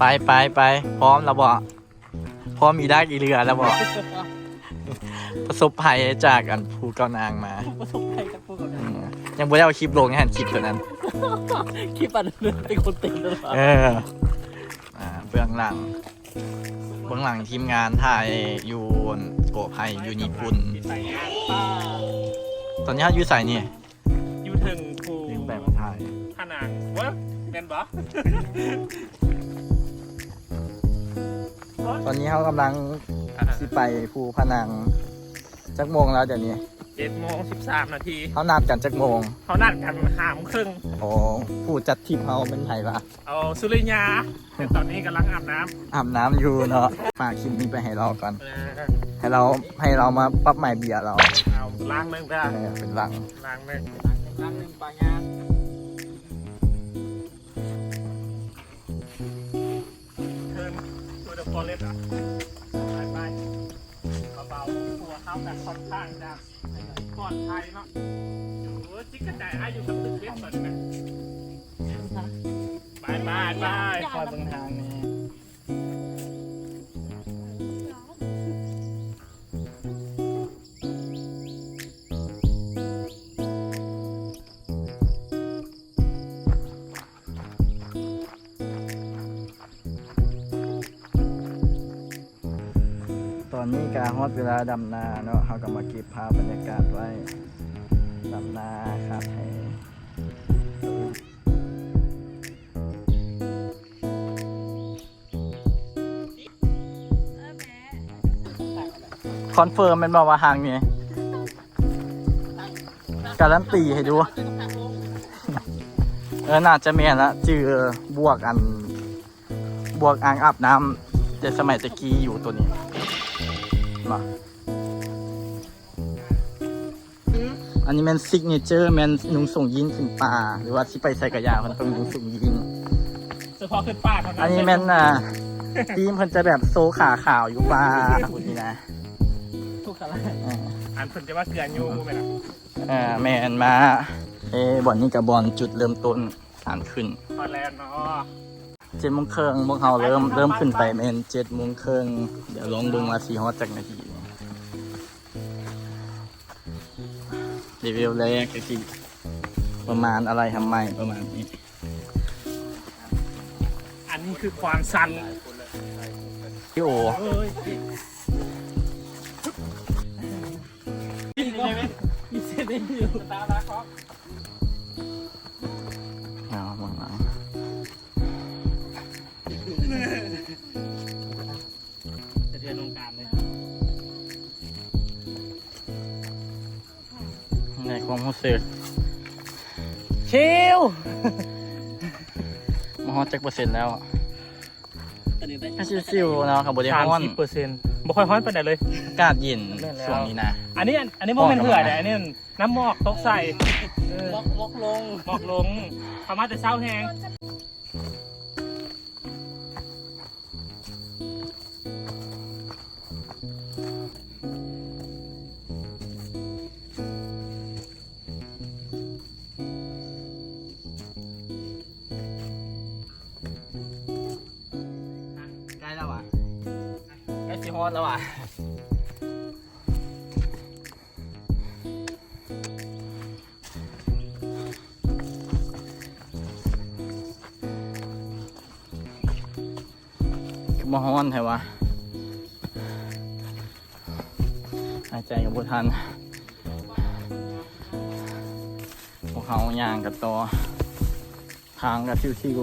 ໄປ ໄປ ໄປ ພ້ອມແລ້ວບໍ່? ພ້ອມອີ່ດັກອີ່ເຫຼືອແລ້ວບໍ່? ປະສົບໄພຈາກອັນຜູ້ກ່າວນາງມາ ປະສົບໄພຈາກຜູ້ກ່າວນາງ ອືມ ຍັງບໍ່ໄດ້ເອົາຄລິບລົງ ໃຫ້ຫັນຄລິບຕົວນັ້ນ ຄລິບອັນເປັນຄົນເຕັ້ນນັ້ນຫວາ? ເອີ ອ່າ ເບື້ອງຫຼັງ ເບື້ອງຫຼັງທີມງານຖ່າຍຢູ່ເກາະໄຜ່ຢູ່ຍີ່ປຸ່ນ. ຕອນນີ້ເຮົາຢູ່ໃສນີ້? ຢູ່ເທິງພູ ຍິງແປງມາຖ່າຍ ພະນັງ ເວີ້ຍ ແມ່ນບໍ່? ຕອນນີ້ເຮົາກຳລັງ ອ່າ ຊິໄປພູພະນັງ. ຈັກໂມງແລ້ວດຽວນີ້? ເຈັດໂມງສິບສາມນາທີ. ເຮົານັດກັນຈັກໂມງ? ເຮົານັດກັນຫ້າໂມງເຄິ່ງ. ໂອ້ ຜູ້ຈັດທຣິບເຮົາແມ່ນໃຜວະ? ເອົາ ສຸລິຍາ ແຕ່ຕອນນີ້ກຳລັງອາບນ້ຳ ອາບນ້ຳຢູ່ເນາະ. ຝາກຄລິບນີ້ໄປໃຫ້ລາວກ່ອນ ເອີ ໃຫ້ລາວ ໃຫ້ລາວມາປັບໃໝເບຍລາວ. ເອົາ ລ້າງໜຶ່ງເດີ ເອີ ເປັນລ້າງ ລ້າງໜຶ່ງ ລ້າງໜຶ່ງ ປາຍາ Turn to the forest ອ່ະ ໄປໆ ເບົາໆ ຕົວເຮົາກະຄ່ອນຂ້າງຈະປອດໄພເນາະ. ໂອ້ ຈິກກະໃຈອ້າຍຢູ່ກັບຕຶກເລັກຕອນນີ້ນະ. ໄປໆໆ ຄອຍເບິ່ງທາງແດ່. ຕອນນີ້ກະຮອດເວລາດຳນາເນາະ ເຮົາກະມາເກັບພາບບັນຍາກາດໄວ້ ດຳນາຄາແທ້. ຄອນເຟີມແມ່ນບໍ່ວ່າຫ້າງນີ້? ກາລັນຕີໃຫ້ດູ. ເອີ ໜ້າຈະແມ່ນລະ ຈື່ບວກອັນ ບວກອ່າງອາບນ້ຳແຕ່ສະໄໝແຕ່ກີ້ຢູ່ໂຕນີ້. ມາ ອັນນີ້ແມ່ນຊິກເນເຈີ ແມ່ນນຸ່ງສົ້ງຢີນຂຶ້ນປ່າ ຫຼືວ່າຊິໄປໃສກະຢ່າ ເພິ່ນຕ້ອງນຸ່ງສົ້ງຢີນ ສະເພາະຂຶ້ນປ່າເທົ່ານັ້ນ. ອັນນີ້ແມ່ນ ອ່າ ທີມເພິ່ນຈະແບບໂຊຂາຂາວຢູ່ປ່າພຸ້ນນີ້ນະ. ທຸກຂະລາຍ ເອີ ອັນເພິ່ນຈະວ່າເກືອຢູ່ ບໍ່ແມ່ນ ອ່າ ແມ່ນມາ. ເອີ ບ່ອນນີ້ກະບ່ອນຈຸດເລີ່ມຕົ້ນການຂຶ້ນ ຮອດແລ້ວເນາະ. ເຈັດໂມງເຄິ່ງ ພວກເຮົາເລີ່ມ ເລີ່ມຂຶ້ນໄປແມ່ນເຈັດໂມງເຄິ່ງ. ດຽວລອງເບິ່ງວ່າຊິຮອດຈັກນາທີ. ເລເວວແລກກະຊິປະມານອາໄລທຳໄມປະມານນີ້. ອັນນີ້ຄືຄວາມຊັນ ໂອ້ ມີເສດເດ້ງຢູ່ ເອົາມາ ສະເທືອນວົງການເລີຍ. ໃນຄວາມຮູ້ສຶກ ຊິວ ມາຮອດຈັກເປີເຊັນແລ້ວ? ຊິວໆເນາະ ຄັນບໍ່ໄດ້ຮ້ອນ ສາມສິບເປີເຊັນ ບໍ່ຄ່ອຍຮ້ອນປານໃດເລີຍ ອາກາດເຢັນ. ແມ່ນແລ້ວ ຊ່ວງນີ້ນະ ອັນນີ້ ອັນນີ້ບໍ່ແມ່ນເຫື່ອເດ້ ອັນນີ້ນ້ຳໝອກຕົກໃສ່ ເອີ ໝອກ ໝອກລົງ ໝອກລົງ ເຂົ້າມາແຕ່ເຊົ້າແຮງ. ໃກ້ແລ້ວຫວາ? ໃກ້ຊິຮອດແລ້ວຫວາ? ຄືມາຮ້ອນແທ້ວະ ຫາຍໃຈກະບໍ່ທັນ. ພວກເຮົາຍ່າງກັນຕໍ່ ທາງກະຊິວ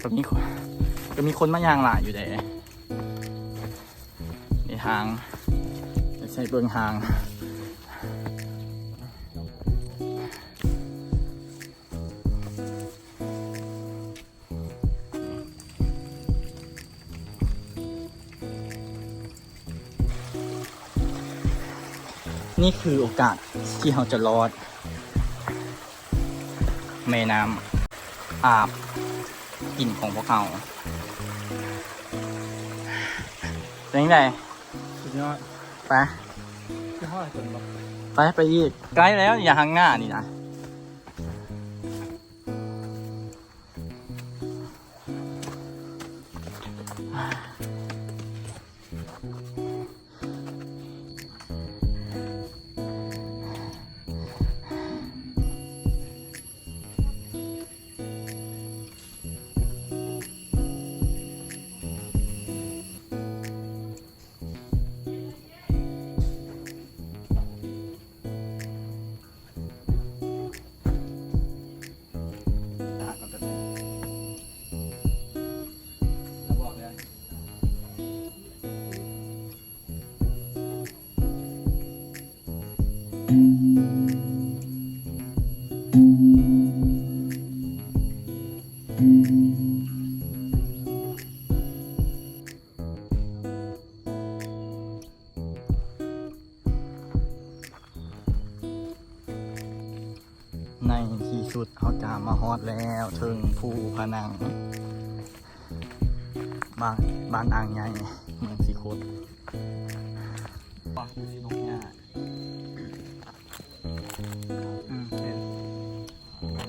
ໆ ກະມີຄົນ ກະມີຄົນມາຍ່າງຫຼາຍຢູ່ເດ້. ໃນທາງ ໃສ່ເບິ່ງທາງ. ນີ້ຄືໂອກາດທີ່ເຮົາຈະລອດ ແມ່ນ້ຳອາບກິນຂອງພວກເຮົາ. ເປັນຈັ່ງໃດ? ສຸດຍອດ. ໄປ ຄືຮອດຈົນບໍ່? ໄປ ໄປອີກ. ໃກ້ແລ້ວ ຢ່າຫັງໜ້ານີ້ນະ. ໃນທີ່ສຸດເຮົາກະມາຮອດແລ້ວ ເທິງພູພະນັງ ບ້ານ ບ້ານອ່າງໃຫຍ່ ເມືອງສີໂຄດ. ອືມ ເຫັນ ຂ້າງ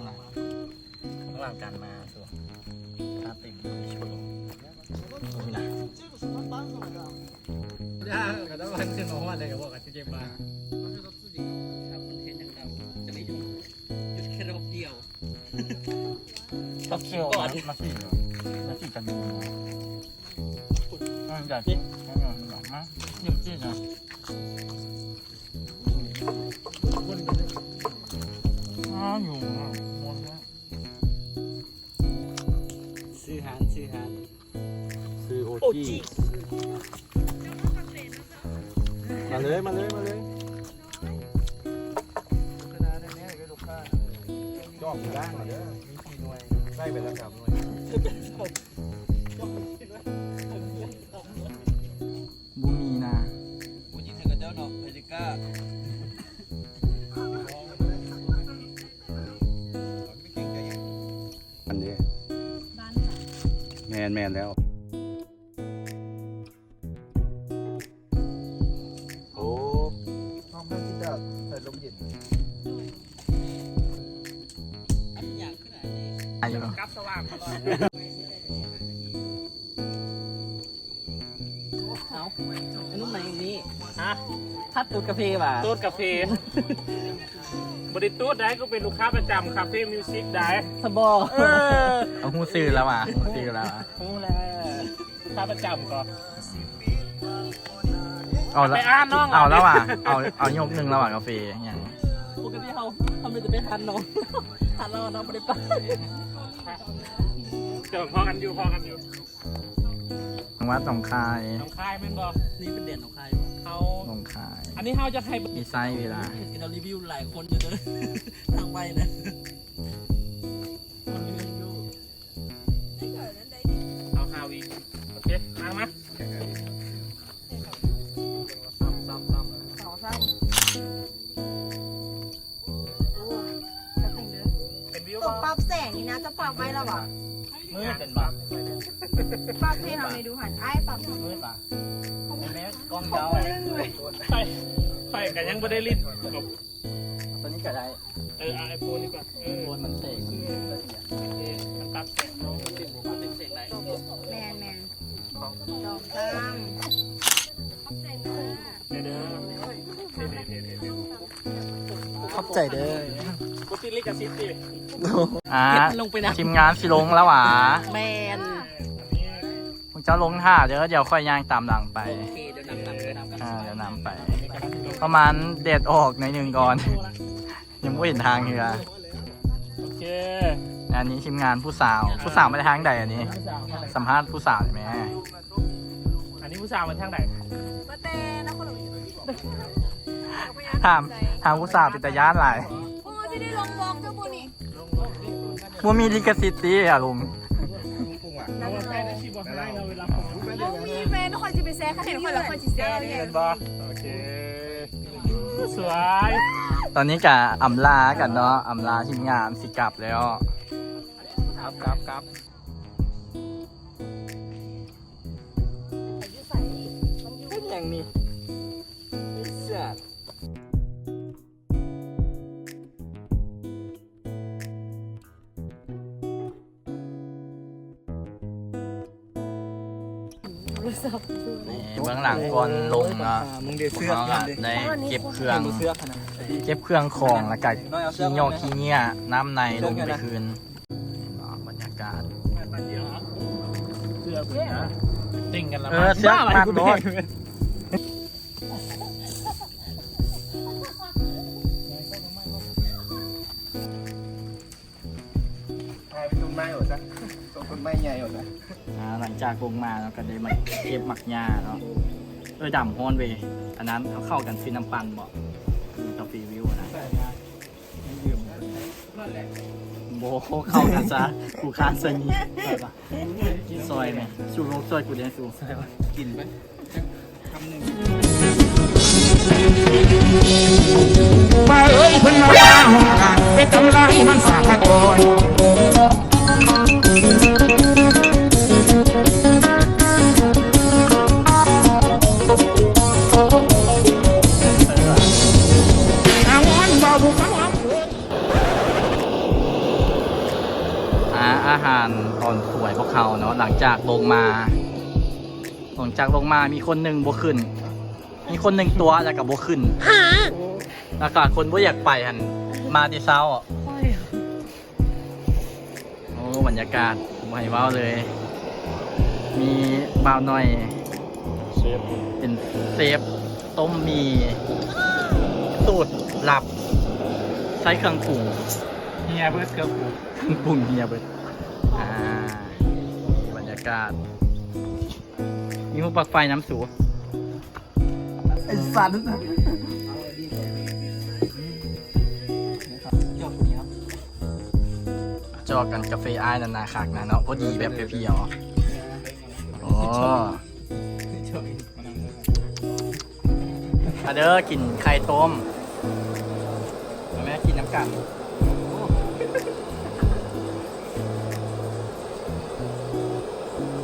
ຫຼັງກັນມາ ສວຍ ຕາເຕັມ ໂອ້ຍນະ ຢ່າ ກະຕ້ອງເປັນຂອງວັນເລີຍ ກະບອກກັນຊິເກັບມາ ຕັບເຊວມາ ມາສີ ມາສີກັນຢູ່ ມັນຢາກກິນ ມັນຢາກມາ ຍິ້ມຈີ້ນະ ອ້າວ ຢູ່ນະ ມ່ວນແທ້. ຊື້ຫານ ຊື້ຫານ ຊື້ໂອຈີ້ ມາເລີຍ ມາເລີຍ ມາເລີຍ ຈ້ອງຢູ່ດ້ານມາເດີ ມີສີ່ໜ່ວຍ ໄດ້ໄປແລ້ວສາມໜ່ວຍ ບໍ່ມີນະ ບໍ່ຍິງໃຫ້ກັນເຈົ້າເນາະ ໃຜຊິກ້າ. ອັນນີ້ ແມ່ນ ແມ່ນແລ້ວ ໂອ້ ຫ້ອງເຮົາມີແຕ່ພັດລົມເຢັນ ກັບສະຫວ່າງຕະຫຼອດ. ເອົ້າ ໄອ້ໜຸ່ມໃນນີ້ ຮະ ພັດຕູດກາເຟຫວາ? ຕູດກາເຟ ບໍ່ໄດ້ຕູດໃດ໋ ກູເປັນລູກຄ້າປະຈຳຄາເຟມິວຊິກໃດ໋ ສະບໍ ເອີ ເອົາ ຮູ້ຊື່ແລ້ວຫວາ? ຮູ້ຊື່ແລ້ວຫວາ? ຮູ້ແລ້ວ ລູກຄ້າປະຈຳກໍ ເອົາລະ ໄປອ່ານນ້ອງ ເອົາແລ້ວຫວາ? ເອົາ ເອົາຍົກໜຶ່ງແລ້ວຫວາ? ກາເຟຫຍັງ? ປົກກະຕິເຮົາ ເຮົາມີແຕ່ໄປອ່ານນ້ອງ ອ່ານແລ້ວນ້ອງບໍ່ໄດ້ໄປ ເຈົ້າພໍກັນຢູ່ ພໍກັນຢູ່. ຈັງຫວັດໜອງຄາຍ ໜອງຄາຍແມ່ນບໍ່? ນີ້ເປັນແດນໜອງຄາຍບໍ່? ເຮົາ ໜອງຄາຍ ອັນນີ້ເຮົາຈະໃຫ້ ມີໄຊເວລາ ເຫັນເຂົາຣີວິວຫຼາຍຄົນຢູ່ເດີ ທາງໄປນະ ຄົນເລື່ອງຢູ່ ເອົາຫ້າວິ ໂອເຄ ມາ ມາ ສອງ ສາມ ໂອ້ ແປັບໜຶ່ງເດີ ເຫັນວິວບໍ່? ຕົວປັບແສງນີ້ນະ ຈະປັບໄວ້ລະຫວາ? ມືດເປັນບໍ່? ປັບໃຫ້ເຮົາໄດ້ດູຫັ້ນ ອ້າຍປັບ ມືດຫວາ? ເຫັນແມ່ກ້ອງເຈົ້າ ຂ້ອຍ ຂ້ອຍກະຍັງບໍ່ໄດ້ຫຼິ້ນ ຕົວນີ້ກະໄດ້ ເອີ ເອົາໄອໂຟນດີກວ່າ ເອີ ໂຟນມັນແສງ ເອີ ມັນປັບແສງ ເຮົາເປັນບໍ່ປັບເປັນແສງໄດ້ ແມ່ນໆ ສອງ ສອງ ສາມ ເດີ ເດີ ເດີ ຂອບໃຈເດີ ບໍ່ຕິດລິຂະສິດຕິ ອ່າ ເກັບມັນລົງໄປນະ ທີມງານຊິລົງແລ້ວຫວາ? ແມ່ນ ພວກເຈົ້າລົງຖ້າເດີ ດຽວຂ້ອຍຍ່າງຕາມຫຼັງໄປ ໂອເຄ ດຽວນຳ ນຳ ນຳ ອ່າ ດຽວນຳໄປ ປະມານແດດອອກໜ້ອຍໜຶ່ງກ່ອນ ຍັງບໍ່ເຫັນທາງເທື່ອ ໂອເຄ ອັນນີ້ທີມງານຜູ້ສາວ ຜູ້ສາວມາຈາກທາງໃດອັນນີ້? ສຳພາດຜູ້ສາວແດ່ແມ່ ອັນນີ້ຜູ້ສາວມາທາງໃດ? ມາແຕ່ນະຄອນຫຼວງ ຖາມ ຖາມຜູ້ສາວເປັນຕາຢ້ານຫຼາຍ ໂອ້ ຊິໄດ້ລົງວອກເຈົ້າບໍ່ນີ້? ບໍ່ມີລິຂະສິດຕິອາລົງ ບໍ່ມີແມ່ນ ຂ້ອຍຊິໄປແຊ ຄັນເຫັນຂ້ອຍແລ້ວຂ້ອຍຊິແຊເດ້ ແມ່ນບໍ່? ໂອເຄ ສວຍ ຕອນນີ້ກະອຳລາກັນເນາະ ອຳລາທີມງານຊິກັບແລ້ວ ກັບ ກັບ ກັບ ເປັນຫຍັງນີ້? ໄອ້ສັດ ນີ້ເບື້ອງຫຼັງກ່ອນລົງເນາະ ພວກເຮົາກະໄດ້ເກັບເຄື່ອງ ເກັບເຄື່ອງຂອງ ແລ້ວກະຂີ້ຫຍໍ້ຂີ້ເຫຍື້ອນ້ຳໃນລົງໄປຄືນ ເຫັນບໍ່ ບັນຍາກາດ ເສື້ອເພິ່ນນະ ເຕັງກັນລະ ເອີ ເສື້ອມັດໂລດ ຖ່າຍເປັນຕົ້ນໄມ້ວ່າຊັ້ນ ຕົ້ນ ຕົ້ນໄມ້ໃຫຍ່ວ່າຊັ້ນ ອ່າ ຫຼັງຈາກລົງມາເນາະ ກະໄດ້ມາເກັບໝາກຫຍ້າເນາະ ເອີ ດຳຮ້ອນເວີຍ ອັນນັ້ນເອົາເຂົ້າກັນຊື້ນ້ຳປັ່ນເບາະ ກາ ฟรีวิวนะ บ่ ເຂົ້າກັນຊະ ກູຄ້າງຊະນີ້ ຊ່ອຍແດ່ ສູ້ລົບຊ່ອຍກູແດ່ ສູ້ ກິນໄປ ຄຳໜຶ່ງ ວ່າເອີຍ ເພິ່ນມາວ່າຫ້ອງການ ໄປທຳລາຍມັນສາກະກອນ ອາ ອາຫານຕອນສວຍພວກເຮົາເນາະ ຫຼັງຈາກລົງມາ ຫຼັງຈາກລົງມາມີຄົນໜຶ່ງບໍ່ຂຶ້ນ ມີຄົນໜຶ່ງຕົວະແລ້ວກໍບໍ່ຂຶ້ນ ແລ້ວກໍຄົນບໍ່ຢາກໄປຫັ້ນ ມາແຕ່ເຊົ້າ ໂອ້ ບັນຍາກາດບໍ່ໃຫ້ເວົ້າເລີຍ ມີບ່າວໜ້ອຍ ເຊຟ ເປັນເຊຟຕົ້ມໝີ່ສູດລັບ ໃຊ້ເຄື່ອງປຸງ ເຫຍເບິດເຄື່ອງປຸງ ເຄື່ອງປຸງເຫຍເບິດ ອ່າ ບັນຍາກາດ ມີຮູບປລັກໄຟນຳສູ ໄອ້ສັນ ຈອກກັນກາເຟອ້າຍນັ້ນນາຄັກນະເນາະ ພໍດີແບບພຽວໆ ໂອ້ ມາເດີ ກິນໄຂ່ຕົ້ມ ມາແມ່ ກິນນຳກັນ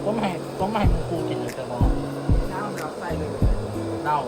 ຕົ້ມໃຫ້ ຕົ້ມໃຫ້ໝູ່ກູກິນຢູ່ ເຈົ້າບໍ່ ນ້ຳເຮົາໃສ່ເລີຍ ເຫຼົ້າ